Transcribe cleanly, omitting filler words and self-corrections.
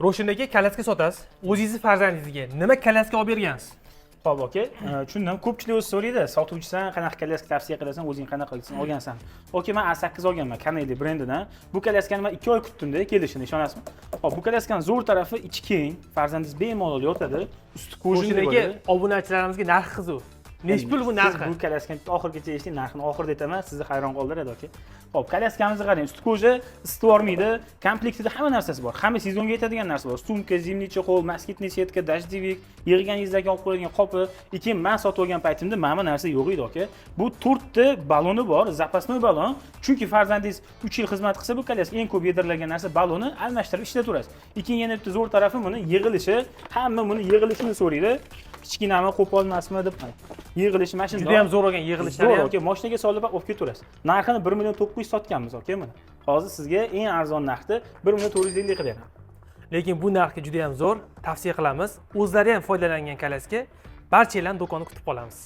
Ravshan aka, kolyaska sotasiz. O'zingizni farzandingizga nima kolyaska olib bergansiz? Ho'p, aka, tushundim. Ko'pchilik o'zi so'raydi: sotuvchisan, qanaqa kolyaska tavsiya qilasan, o'zing qanaqa olgansan? Aka, man A8 olganman Canelli brendidan. Bu kolyaskani man 2 oy kutdimda kelishini, ishonasizmi? Ho'p, bu kolyaskani zo'r tarafi, ichi keng, farzandingiz bemalol yotadi, usti Ravshan кожаный aka, bo'ladi. Obunachilarimizga narxi qiziq. Nechi pul bu Siz narxi? Bu kolyaskani bitta oxirigacha eshiting, narxini oxirida aytaman, sizni hayron qoldiradi, aka. Ho'p, kolyaskamizni qarang, usti кожа, isitib yubormaydi, komplektida hamma narsasi bor, hamma sezonga yetadigan narsa bor: sumka, зимний чехол, москитный сетка, дождевик, yig'ganingizdan keyin olib qo'yadigan qopi. И keyin man sotib olgan paytimda mana bu narsa yo'q edi, aka. Bu to'rtta baloni bor, запасной balon, chunki farzandingiz 3 yil xizmat qilsa, bu kolyaska eng ko'p yedirilgan narsa, baloni almashtirib ishlataverasiz. И keyin yana bitta zo'r tarafi, buni yig'ilishi. Hamma buni yig'ilishini so'raydi, kichkinami, qo'polmasmi deb. Yig'ilishi mana shundoq. Juda ham zo'r olgan yig'ilishlari Zo'r, ham. aka, moshinaga solib olib ketaverasiz. Narxini 1 900 000 sotganmiz, aka. Buni hozir sizga eng arzon narxda 1 450 000 qilib beraman. Lekin bu narxga juda ham zo'r, tavsiya qilamiz. O'zlari ham foydalangan kolyaska. Barchanglarni do'konda kutib qolamiz.